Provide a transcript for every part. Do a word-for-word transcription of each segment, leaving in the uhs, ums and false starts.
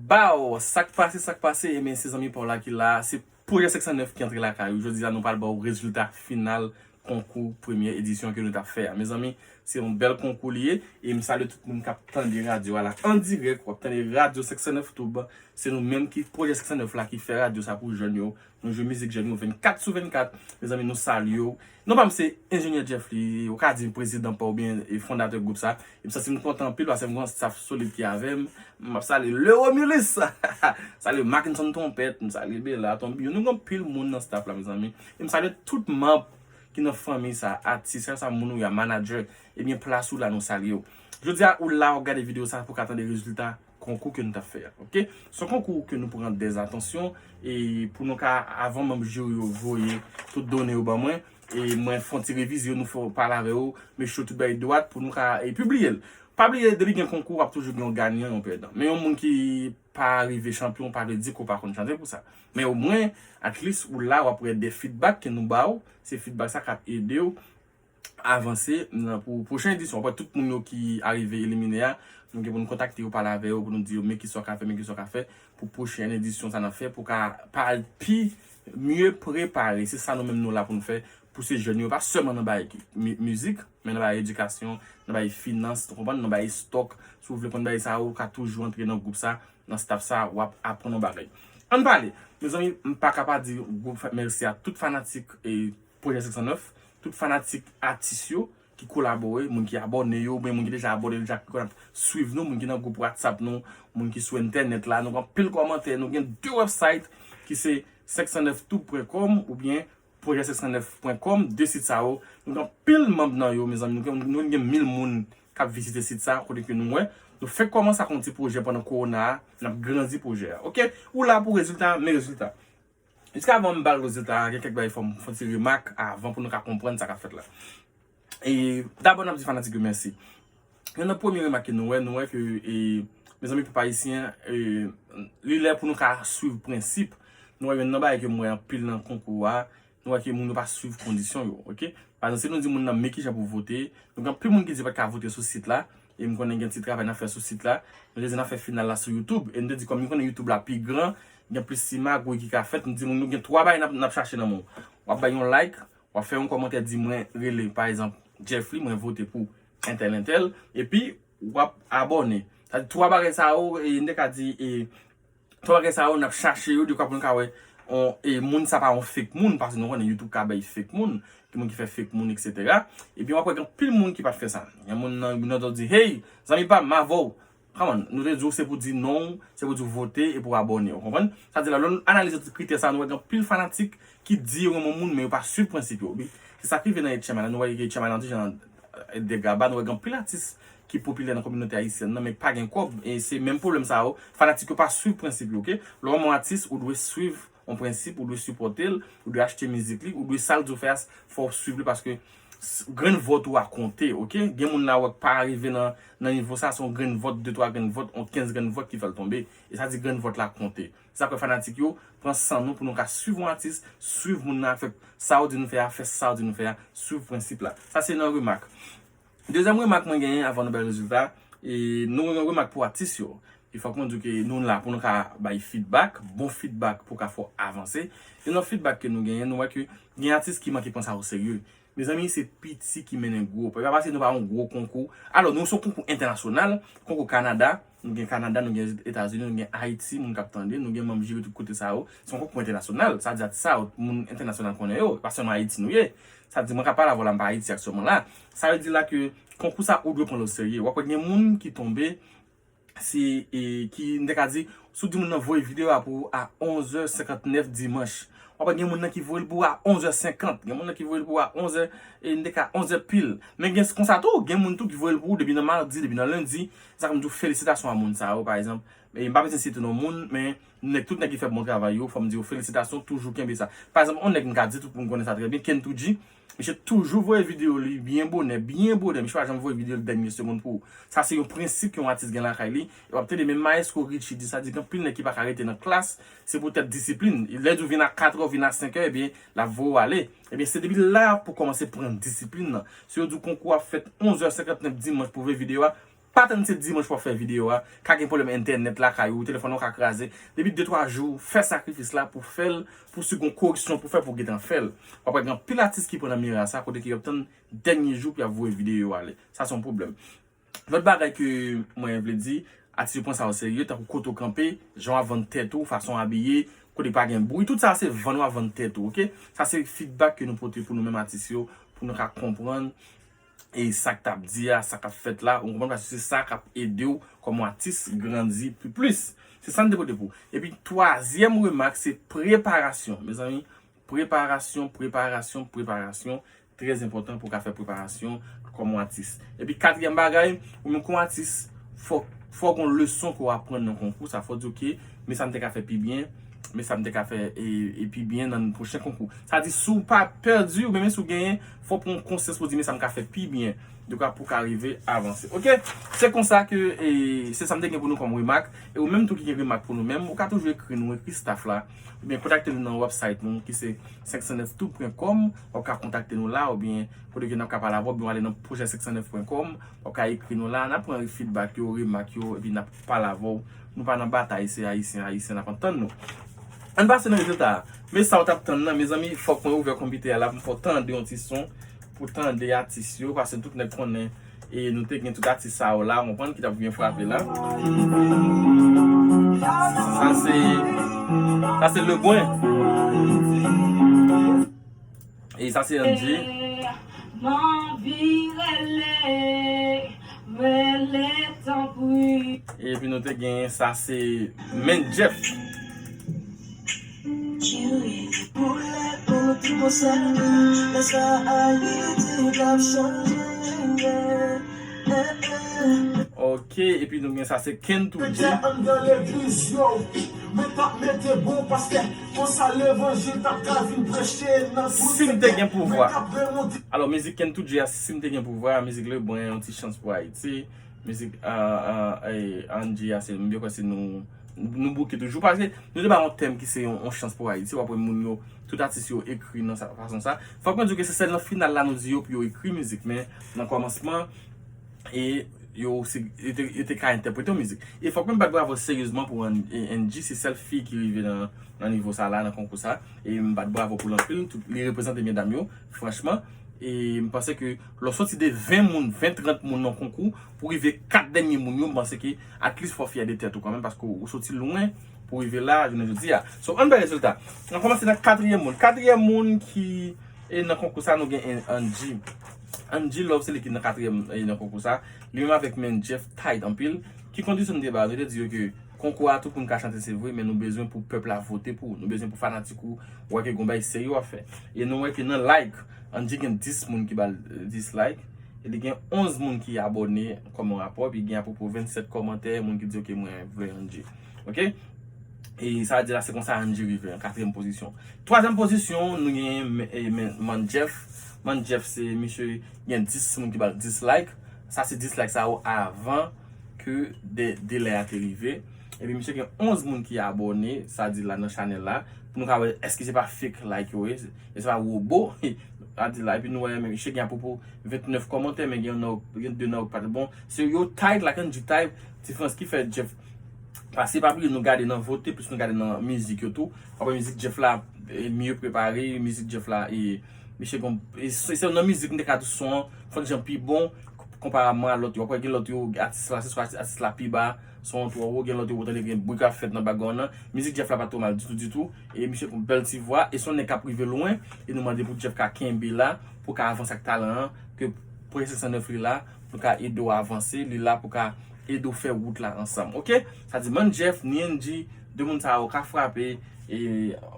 Baw, sa k pase, sa k pase, ebyen se zanmi pa w la ki la, se Pwojè senk san nèf ki antre lakay ou. Jodi a nou pral ba w rezilta final konkou premyè edisyon ke nou t ap fè a. Mezanmi, se yon bèl konkou li ye, e m salye tout moun k ap tande radyo a la an dirèk, w ap tande radyo senk san nèf Tube, se nou menm ki Pwojè senk san nèf la ki fè radyo sa pou jèn yo, nou jwe mizik jèn yo vennkat sou vennkat, mezanmi nou salye w. Non pa m se enjenyè Jeff li, ou ka di m prezidan pa oubyen e fondatè gwoup sa. E m santi m kontan anpil paske m gen yon staff solid ki avè m. M ap salye Le Romulus, salye Mackinson Twonpèt, m salye Bela, Tonbiyo. Nou gen anpil moun nan staff la, mezanmi. E m salye tout manm ki nan fanmi sa, atis, sa moun ou ya, manager. Ebyen plas ou la, nou salye w. Jodi a ou la, w ap gade videyo sa pou ka tande rezilta konkou ke nou t ap fè a, oke? Se yon konkou ke nou pran dèzatansyon e pou nou ka, avan manm jiri yo voye tout done yo ban mwen, e mwen fè yon ti revize yo, nou fè pale avè yo, make sure tout bagay dwat pou nou ka e pibliye l. Pa bliye, depi gen konkou, ap toujou gen yon ganyan, yon pèdan. Men yon moun ki pa rive chanpyon, pa vle di ke w pa konn chante pou sa. Men omwen, at least, ou la, w ap wè de feedback ke nou ba w, se feedback sa k ap ede w avanse nan, pou pwochen edisyon. Apre tout moun yo ki arive elimine a, nou gen pou nou kontakte yo, pale avè yo, pou nou di yo men kisa w ka fè, men kisa w ka fè pou pwochen edisyon sa n ap fè, pou ka pa pi mye prepare. Se sa nou menm nou la pou nou fè pou se jèn yo, pa sèlman nan bagay mi- mizik, men nan bagay edikasyon, nan bagay finans, ou konprann, nan bagay stock. Si w vle konn bagay sa yo, ou ka toujou antre nan gwoup sa, nan staff sa, w ap aprann yon bagay. Ann pale. Mezanmi, m pa ka pa di gwo fa- mèsi a tout fanatik e Pwojè senk san nèf, tout fanatik atis yo ki kolabore, moun ki abòne yo, oubyen moun ki deja abòne, deja ki konn ap swiv nou, moun ki nan gwoup WhatsApp nou, moun ki sou entènèt la, nou gen anpil kòmantè, nou gen de website ki se senk san nèf tube pwen kòm oubyen pwojè senk san nèf pwen kòm, de sit sa yo, nou gen anpil manm nan yo, mezanmi, nou gen, nou gen mil moun k ap vizite sit sa, kote ke nou wè, nou fèk kòmanse ak yon ti pwojè pandan kowona a, n ap grandi pwojè a, oke? Ou la pou rezilta, men rezilta. Jiskavan m ba l rezilta a, gen kèk bagay fò m fè ti remak avan pou nou ka konprann sa k ap fèt la. E dabò, n ap di fanatik yo mèsi. Youn nan premye remak ke nou wè, nou wè ke, e, mezanmi, pèp ayisyen, e, li lè pou nou ka swiv prensip. Nou wè youn nan bagay ke m wè anpil nan konkou a, nou wè ke moun yo pa swiv kondisyon yo, oke? Pa egzanp, si nou di moun nan men kijan pou vote, nou gen anpil moun ki di yo pa t ka vote sou sit la, e m konnen gen ti travay n ap fè sou sit la. Nou te di n ap fè final la sou YouTube, e nou te di kòm nou konnen YouTube la pi gran, gen plis ti magouy ki ka fèt, nou di moun nou gen twa bagay n ap, n ap chache nan men w. W ap bay yon like, w ap fè yon kòmantè, di mwen rele, pa egzanp, Jeff li, mwen vote pou entèl, entèl, epi w ap abòne. Sa di twa bagay sa yo, e, n te ka di, e, twa bagay sa yo, n ap chache yo, dekwa pou nou ka wè, on, e, moun sa pa yon fake moun, paske nou konnen YouTube ka bay fake moun, gen moun ki fè fake moun, etsetera. Epi w ap wè gen anpil moun ki pa t fè sa. Gen moun nan, nan di, hey, zanmi pa m, m avè w. Come on, nou te di w se pou di non, se pou di w vote e pou w abòne, ou konprann? Sa di la, lè nou analize tout kritè sa, nou wè gen anpil fanatik ki di yo renmen moun, men yo pa swiv prensip yo. Wi, se sa k rive nan H M I la, nou wè H M I la, nou te jan, e, dega ba, nou wè gen anpil atis ki popilè nan kominote ayisyèn nan, men pa gen kòb, e se menm pwoblèm sa yo, fanatik yo pa swiv prensip yo, oke? Lè w renmen yon atis, ou dwe swiv yon prensip, ou dwe sipòte l, ou dwe achte mizik li, ou dwe sa l di w fè a, fò w swiv li paske s- grenn vòt ou a konte, oke? Gen moun la wè k pa rive nan, nan nivo sa, se yon grenn vòt, de twa grenn vòt, yon kenz grenn vòt ki fè l tonbe. E sa di grenn vòt la konte. Se sa k fè fanatik yo, pran san nou pou nou ka swiv yon atis, swiv moun nan, fè sa yo di nou fè a, fè sa yo di nou fè a, swiv prensip la. Sa se nan remak. Dezyèm remak mwen genyen avan nou bay rezilta, e nou gen yon remak pou atis yo. E fòk mwen di ke nou la pou nou ka bay feedback, bon feedback pou ka fè w avanse. E nan feedback ke nou genyen, nou wè ke gen atis ki manke pran sa o serye. Mezanmi, se piti ki mennen gwo. E pa paske nou pa yon gwo konkou. Alò, nou se yon konkou entènasyonal, konkou Kanada, nou gen Kanada, nou gen Etazini, nou gen Ayiti, moun k ap tande, nou gen manm jiri tout kote sa yo. Se yon konkou entènasyonal, sa di atis sa yo, moun entènasyonal konnen yo, pa sèlman Ayiti nou ye. Sa di, mwen ka pale avè w la, m pa Ayiti aktyèlman la. Sa vle di la ke konkou sa, ou dwe pran l o serye. W ap wè gen moun ki tonbe, se, e, ki, m te ka di, si w di moun nan voye videyo a pou ou a onzè senkantnèf dimanch, w ap wè gen moun nan ki voye l pou ou a onzè senkant, gen moun nan ki voye l pou ou a onzè, e, m te ka onzè pil. Men gen konsa tou, gen moun tou ki voye l pou ou depi nan madi, depi nan lendi. Sa k fè m di w felisitasyon a moun sa yo, pa egzanp. E m pa bezwen site non moun, men nèg, tout nèg ki fè bon travay yo, fò m di yo felisitasyon, toujou kenbe sa. Pa egzanp, yon nèg m ka di tout moun konnen sa trè byen, Ken Tuji, misye toujou voye videyo li byen bonè, byen bonè. Misye pa janm voye videyo li dènye segonn pou ou. Sa se yon prensip ke yon atis gen lakay li. E w ap tande menm Maestro Richie di sa, di gen anpil nèg ki pa ka rete nan klas, se poutèt disiplin. Lè di w vin a katrè, vin a senkè, ebyen, l ap voye w ale. Ebyen, se depi la pou w kòmanse pran disiplin nan. Si yo di w konkou ap fèt onzè senkantnèf dimanch pou voye videyo a, Pa tann se dimanch w ap fè videyo a, ka gen pwoblèm entènèt lakay ou, telefòn ou ka kraze. Depi de twa jou, fè sakrifis la pou fè l, pou si gon koreksyon pou fè, pou gentan fè l. W ap wè gen anpil atis ki pran nan mira sa, kote ke y ap tann dènye jou pou y ap voye videyo ale. Sa se yon pwoblèm. Lòt bagay ke mwen vle di, atis yo pran sa o serye, tankou kote w kanpe, jan w ap vann tèt ou, fason w abiye, kote pa gen bri, tout sa se vann w ap vann tèt ou, oke? Sa se feedback ke nou pote pou nou menm atis yo, pou nou ka konprann e sa k t ap di a, sa k ap fèt la, ou konprann, paske se sa k ap ede w kòm yon atis grandi pi plis. Se sa n te pote pou ou. Epi twazyèm remak, se preparasyon. Mezanmi, preparasyon, preparasyon, preparasyon. Trè enpòtan pou w ka fè preparasyon kòm yon atis. Epi katriyèm bagay, ou menm kòm atis, fò, fò gen yon leson ke w aprann nan konkou sa. Fò w di, oke, men sa m te ka fè pi byen, men sa m te ka fè e, e pi byen nan pwochen konkou. Sa di, si w pa pèdi, ou menm si w genyen, fò w pran konsyans pou w di, men sa m ka fè pi byen. Dekwa pou w ka rive avanse. Oke? Se konsa ke, e, se sa m te gen pou nou kòm remak. E ou menm tou ki gen remak pou nou menm, ou ka toujou ekri nou, ekri staff la. Oubyen kontakte nou nan website nou ki se senk san nèf tout pwen kòm. W ap ka kontakte nou la, oubyen kote ke n ap ka pale avè w, oubyen w ale nan pwojè senk san nèf pwen kòm. W ap ka ekri nou la, n ap pran feedback yo, remak yo, epi n ap pale avè w. Nou pa nan batay, se Ayisyen, Ayisyen n ap antann nou. Ann pase nan rezilta a. Men sa w t ap tann nan, mezanmi, fòk mwen ouvè konpitè a la pou m fè w tande yon ti son, pou tande atis yo, paske tout nèg konnen, e nou te gen tout atis sa yo la, w konprann, ki t ap byen frape la. Sa se, sa se Lebwen. E sa se Angie. M anvi rele, rele tanpri. Epi nou te gen, sa se Men Jeff. Boule pou nou tout konsa, men sa Ayiti k ap chanje. Ok, epi nou gen sa se Kentucky. Mete anndan legliz yo, mwen t ap mete bon pastè, konsa levanjil t ap ka vin preche nan tout sektè. Si m te gen pouvwa. Mwen t ap remonte. Alò, mizik Kentucky a, si m te gen pouvwa, mizik Lebren, yon ti chans pou Ayiti. Mizik, ah, ah, eh, Angie a, se, m byen kwè se nou, nou bouke toujou. Paske nou te ba yon tèm ki se yon, yon chans pou Ayiti. W ap wè moun yo, tout atis yo ekri nan sa, fason sa. Fòk mwen di w ke se sèl nan final la nou di yo pou yo ekri mizik, men nan kòmansman, e yo, se, yo te, yo te ka entèprete yon mizik. E fòk mwen bat bravo seryezman pou An-, e, Angie, se sèl fi ki rive nan, nan nivo sa la, nan konkou sa. E m bat bravo pou l anpil, tout, li reprezante medam yo, franchman. E m panse ke lè w soti de ven moun, ven, trant moun nan konkou, pou rive kat dènye moun yo, m panse ke at least fò w fyè de tèt ou kanmenm, paske w soti lwen pou rive la, jounen jodi a. So, ann bay rezilta. N ap kòmanse nan katriyèm moun. Katriyèm moun ki, e, nan konkou sa, nou gen An-, Angie. Angie Love, se li ki nan katriyèm, e, nan konkou sa. Li menm avèk Men Jeff tight anpil. Ki kondisyon nou te ba yo? Nou te di yo ke konkou a, tout moun ka chante, se vre, men nou bezwen pou pèp la vote pou ou. Nou bezwen pou fanatik ou wè ke gon bagay serye w ap fè. E nou wè ke nan like, Angie gen dis moun ki ba l, eh, dislike. E li gen onz moun ki abòne kòm yon rapò, epi gen apwopo vennsèt kòmantè, moun ki di, "Ok, mwen vle Angie." Ok? E sa vle di la, se konsa Angie rive an katriyèm pozisyon. Twazyèm pozisyon, nou gen, eh, Men Jeff. Men Jeff, se misye gen dis moun ki ba l dislike. Sa se dislike sa yo avan ke de-, delè a te rive. Epi misye gen onz moun ki abòne, sa di la nan chanèl la. Pou nou ka wè èske se pa fake like yo ye, èske se pa wobo. Sa di la, epi nou wè men misye gen apwopo vennèf kòmantè, men gen nan, gen de nan yo ki pa t bon. Se yo tight, like Angie tight, diferans ki fè Jeff pase. Pa bliye nou gade nan vote, plis nou gade nan mizik yo tou. W ap wè mizik Jeff la, e, mye prepare, mizik Jeff la, e, misye gon, e, se, se nan mizik m te ka di son an, fòk jan pi bon, konparabman a lòt yo. W ap wè gen lòt yo, atis la, se swa atis la pi ba, son an twò wo, gen lòt yo, ou tande gen bri k ap fèt nan background nan. Mizik Jeff la pa twò mal ditou, ditou. E misye gon bèl ti vwa, e se yon nèg k ap rive lwen, e nou mande pou Jeff ka kenbe la, pou ka avanse ak talan an, ke pwojè senk san nèf li la, pou ka ede w avanse, li la pou ka ede w fè wout la ansanm. Ok? Sa di Men Jeff, ni Angie, de moun sa yo ka frape, e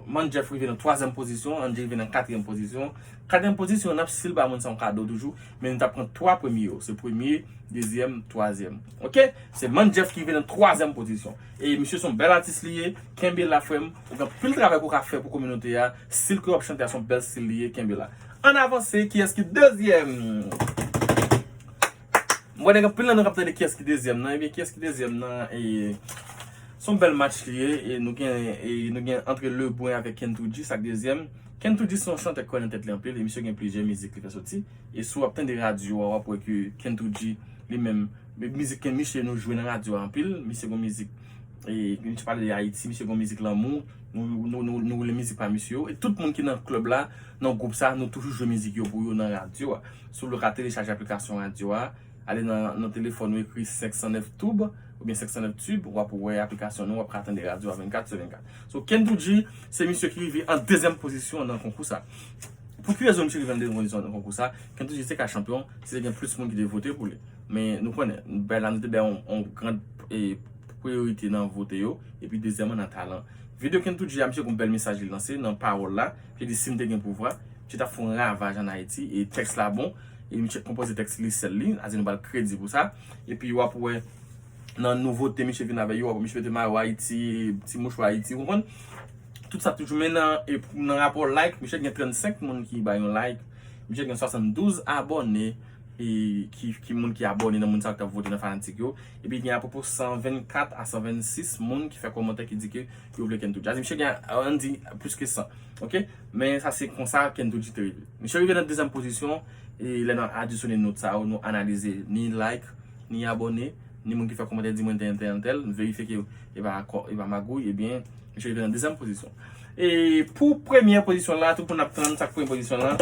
Men Jeff rive nan twazyèm pozisyon, Angie rive nan katriyèm pozisyon. Katriyèm pozisyon, n ap still ba moun sa yon kado toujou, men nou t ap pran twa premye yo. Se premye, dezyèm, twazyèm. Ok? Se Men Jeff ki rive nan twazyèm pozisyon. E misye se yon bèl atis li ye, kenbe la frè m, ou gen anpil travay pou w ka fè pou kominote a, stil ke w ap chante a se yon bèl stil li ye, kenbe la. Ann avanse, kiyès ki dezyèm? M wè gen anpil nan nou k ap tande kiyès ki dezyèm nan. Ebyen, kiyès ki dezyèm nan? E, se yon bèl match li ye. E nou gen, e nou gen antre Lebwen avèk Kentucky, sa k dezyèm. Kentucky se yon chantè k kwè nan tèt li anpil. E misye gen plizyè mizik li fè soti. E si w ap tande radyo a, w ap wè ke Kentucky, li menm, Mizik Ken Miche nou jwe nan radyo anpil. Misye gon mizik, e, misye pale de Ayiti, misye gon mizik lanmou. Nou, nou, nou, nou woule mizik pa misye yo. E tout moun ki nan klèb la, nan gwoup sa, nou toujou jwe mizik yo pou yo nan radyo a. Si w ka telechaje aplikasyon radyo a, ale nan, nan telefòn ou ekri senk san nèf Tube oubyen senk san nèf Tube, w ap wè aplikasyon nou, w ap ka tande radyo a vennkat sou vennkat. So, Ken Tuji, se misye ki rive an dezyèm pozisyon nan konkou sa. Pou ki rezon misye rive an dezyèm pozisyon nan konkou sa? Ken Tuji te ka chanpyon si te gen plis moun ki te vote pou li. Men nou konnen, bagay la nou te bay yon, yon gran, e, priyorite nan vote yo, epi dezyèmman nan talan. Videyo Ken Tuji a, misye gon bèl mesaj li lanse nan pawòl la. Misye di si m te gen pouvwa, misye t ap fè yon ravaj ann Ayiti, e tèks la bon, e misye konpoze tèks li sèl li, sa di nou ba l kredi pou sa. Epi w ap wè nan nouvote misye vin avè yo, w ap wè misye mete mayo Ayiti, ti mouchwa Ayiti, ou konprann? Tout sa toujou, men nan, e pou, nan rapò like, misye gen trannsenk moun ki ba yon like, misye gen swasanndouz abòne, e ki, ki moun ki abòne nan moun sa yo k t ap vote nan fanatik yo, epi gen apwopo san vennkat a san vennsis moun ki fè kòmantè ki di ke yo vle Ken Tuji. Sa di misye gen, ann di, plis ke san, oke? Men sa se konsa Ken Tuji te rive. Misye rive nan dezyèm pozisyon, e lè nou adisyone nòt sa yo, nou analize ni like, ni abòne, ni moun ki fè kòmantè di mwen tèl, tèl, tèl, nou verifye ke e pa, e pa magouy, ebyen, misye rive nan dezyèm pozisyon. E pou premyè pozisyon la, tout moun ap tann sa k premyè pozisyon la.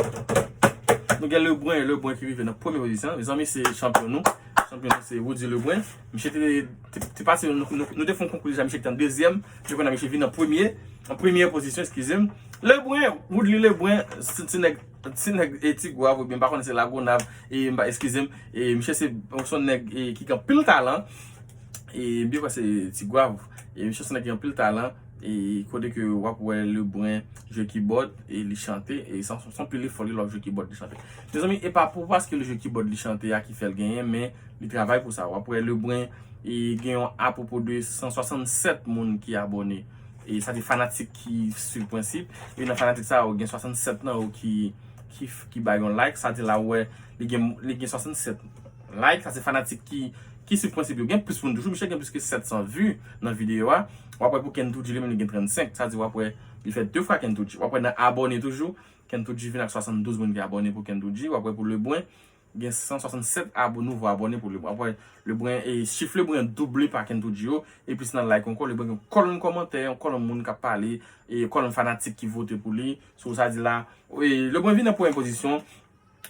Nou gen Lebren, Lebren ki rive nan premyè pozisyon. Mezanmi, se chanpyon nou. Chanpyon nou se Woody Lebren. Misye te, te, te pase, nou, nou, nou te fè yon konkou deja, misye te an dezyèm. Misye konnen misye vin an premye, an premyè pozisyon, eskize m. Lebren, Woodly Lebren, se ti nèg, ti nèg, e, Ti Gwav, oubyen m pa konnen se Lagonav, e, m pa, eskize m, e, misye se, se yon nèg, e, ki gen anpil talan, e, m byen kwè se Ti Gwav, e, misye se yon nèg ki gen anpil talan, e, kote ke w ap wè Lebren jwe kibòd, e, li chante, e, se yon, se yon pil efò li lè w ap jwe kibòd, li chante. Mezanmi, e pa pou paske li jwe kibòd, li chante a ki fè l genyen, men li travay pou sa. W ap wè Lebren, e, gen yon apwopo de san swasannsèt moun ki abòne. E sa se fanatik ki swiv Prensip. E nan fanatik sa yo, gen swasannsèt nan yo ki, ki, ki bay yon like. Sa di la, w wè, li gen, li gen swasannsèt like. Sa se fanatik ki, ki swiv Prensip yo. Gen plis moun toujou. Misye gen plis ke sèt san vi nan videyo a. W ap wè pou Ken Tuji, li menm, li gen trannsenk. Sa di, w ap wè, li fè de fwa Ken Tuji. W ap wè nan abòne toujou. Ken Tuji vin ak swasanndouz moun ki abòne pou Ken Tuji. W ap wè pou Lebren, gen san swasannsèt abo-, nouvo abòne pou Lebren. W ap wè Lebren, e chif Lebren double pa Ken Tuji yo, e plis nan like ankò, Lebren gen yon kòlonn kòmantè, yon kòlonn moun k ap pale, e kòlonn fanatik ki vote pou li. So, sa di la, e Lebren vin nan premye pozisyon,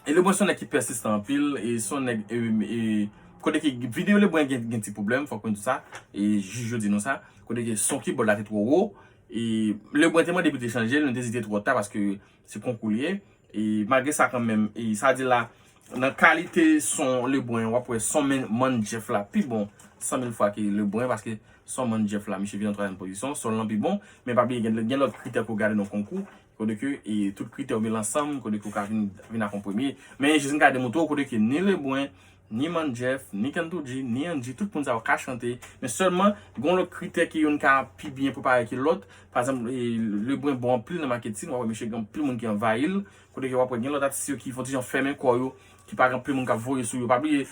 e Lebren se yon nèg ki pèsistan anpil, e se yon nèg, e, e, kote ke videyo Lebren gen, gen ti pwoblèm, fòk mwen di sa, e jis jodi nou sa, kote ke son kibòd la te twò wo, e Lebren te mande pou te chanje l, nou te di te twò ta, paske se konkou li ye. E malgre sa kanmenm, e sa di la, nan kalite son Lebren, w ap wè son men, Man Jeff la pi bon san mil fwa ke Lebren, paske son Man Jeff la, misye vin an twazyèm pozisyon, son lan pi bon, men pa bliye gen, gen lòt kritè pou gade nan konkou, kote ke, e tout kritè yo mele ansanm, kote ke w ka vin, vin ak yon premye. Men jis m ka demontre w, kote ke ni Lebren, ni Man Jeff, ni Ken Tuji, ni Angie, tout moun sa yo ka chante, men sèlman, gen lòt kritè ke youn ka pi byen prepare ke lòt. Pa egzanp, e, Lebren bon anpil nan maketin, w ap wè misye gen anpil moun ki anvayi l, kote ke w ap wè gen lòt atis yo ki fè yon ti jan fèmen kò yo, ki pa gen anpil moun k ap voye sou yo. Pa bliye,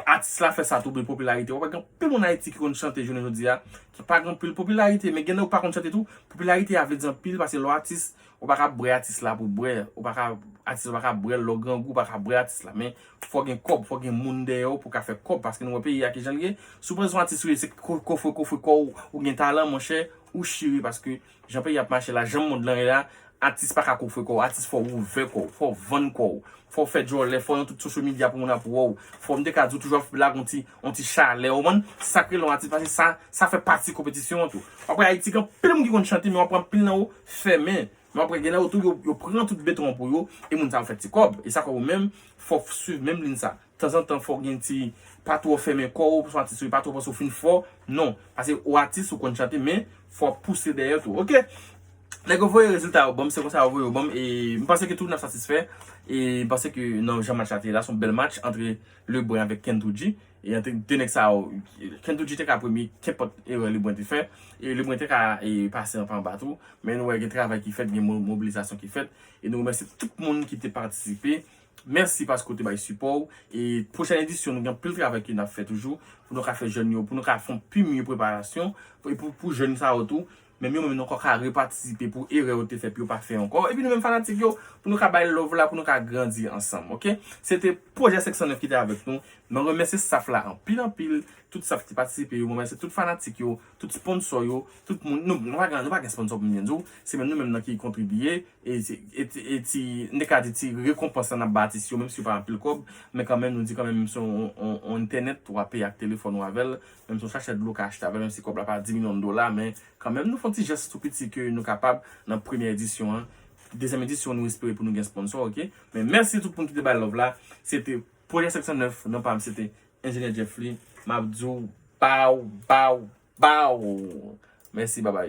atis la fè sa tou, men popilarite. W ap wè gen anpil moun Ayiti ki konn chante jounen jodi a, ki pa gen anpil popilarite, men gen lè ou pa konn chante tou, popilarite a vle di anpil, paske lè w atis, ou pa ka bwè atis la pou bwè, ou pa ka, atis la ou pa ka bwè l, lè w grangou ou pa ka bwè atis la, men fò gen kòb, fò gen moun dèyè w pou w ka fè kòb, paske nou wè peyi a kijan l ye. Si w panse se yon atis ou ye, se ko-, kofre, kofre kò w, ou gen talan, monchè, ou chire, paske jan peyi ap mache la, jan mond lan ye la, atis pa ka kofre kò w, atis fò w ouvè kò w, fò w vann kò w, fò w fè djòlè, fò w nan tout social media pou moun ap wè w, fò m te ka di w toujou ap lage yon ti, yon ti chalè, w konprann? Sa k rele yon atis, paske sa, sa fè pati konpetisyon an tou. W ap wè Ayiti gen anpil moun ki konn chante, men w ap wè anpil nan yo fèmen. Men w ap wè gen lè yo tou, yo, yo pran tout beton an pou yo, e moun sa yo fè ti kòb. E sa fè ou menm, fò w swiv menm liy sa. Tanzantan, fò w gen ti, pa twò fèmen kò w, pou w atis ou, pa twò panse w fin fò. Non, paske ou atis, ou konn chante, men fò w pouse dèyè tou, oke? Nèg yo voye rezilta yo ban m, se konsa yo voye yo ban m, e m panse ke tout n ap satisfè, e m panse ke nan jan match la te ye la, se yon bèl match antre Lebren avèk Ken Tuji, e antre de nèg sa yo, Ken Tuji te ka premye, kenpòt erè Lebren te fè, e Lebren te ka, e, pase anba anba tou, men nou wè gen travay ki fèt, gen mo-, mobilizasyon ki fèt, e nou remèsye tout moun ki te patisipe. Mèsi paske w te bay sipò w. E pwochèn edisyon, nou gen anpil travay ke n ap fè toujou. nou ka fè jèn yo, pou nou ka fè yon pi mye preparasyon, e pou, pou jèn sa yo tou, menm yo menm nou ankò ka repatisipe pou erè yo te fè, pou yo pa fè ankò. Epi nou menm fanatik yo, pou nou ka bay love la, pou nou ka grandi ansanm, oke? Se te Pwojè senk san nèf ki te avèk nou. Mwen remèsye staff la anpil, anpil, tout staff ki patisipe yo, mwen remèsye tout fanatik yo, tout sponsò yo, tout moun. Nou, nou pa gen, nou pa gen sponsò pou m byen di w, se menm nou menm nan ki kontribiye, e ti, e ti, e ti, n te ka di ti rekonpans la n ap ba atis yo, menm si yo pa anpil kòb, men kanmenm nou di kanmenm, menm si yon, yon, yon entènèt, w ap peye ak telefòn ou avè l, menm si yon sachè dlo w ka achte avè l, menm si kòb la pa di milyon dola, men kanmenm nou fè yon ti jès tou piti ke nou kapab nan premyè edisyon an. Dezyèm edisyon, nou espere pou nou gen sponsò, oke? Men mèsi tout moun ki te bay love la. Se te Pwojè senk san nèf, non pa m se te Enjenyè Jeffly. M ap di w, baw, baw, baw. Mèsi, babay.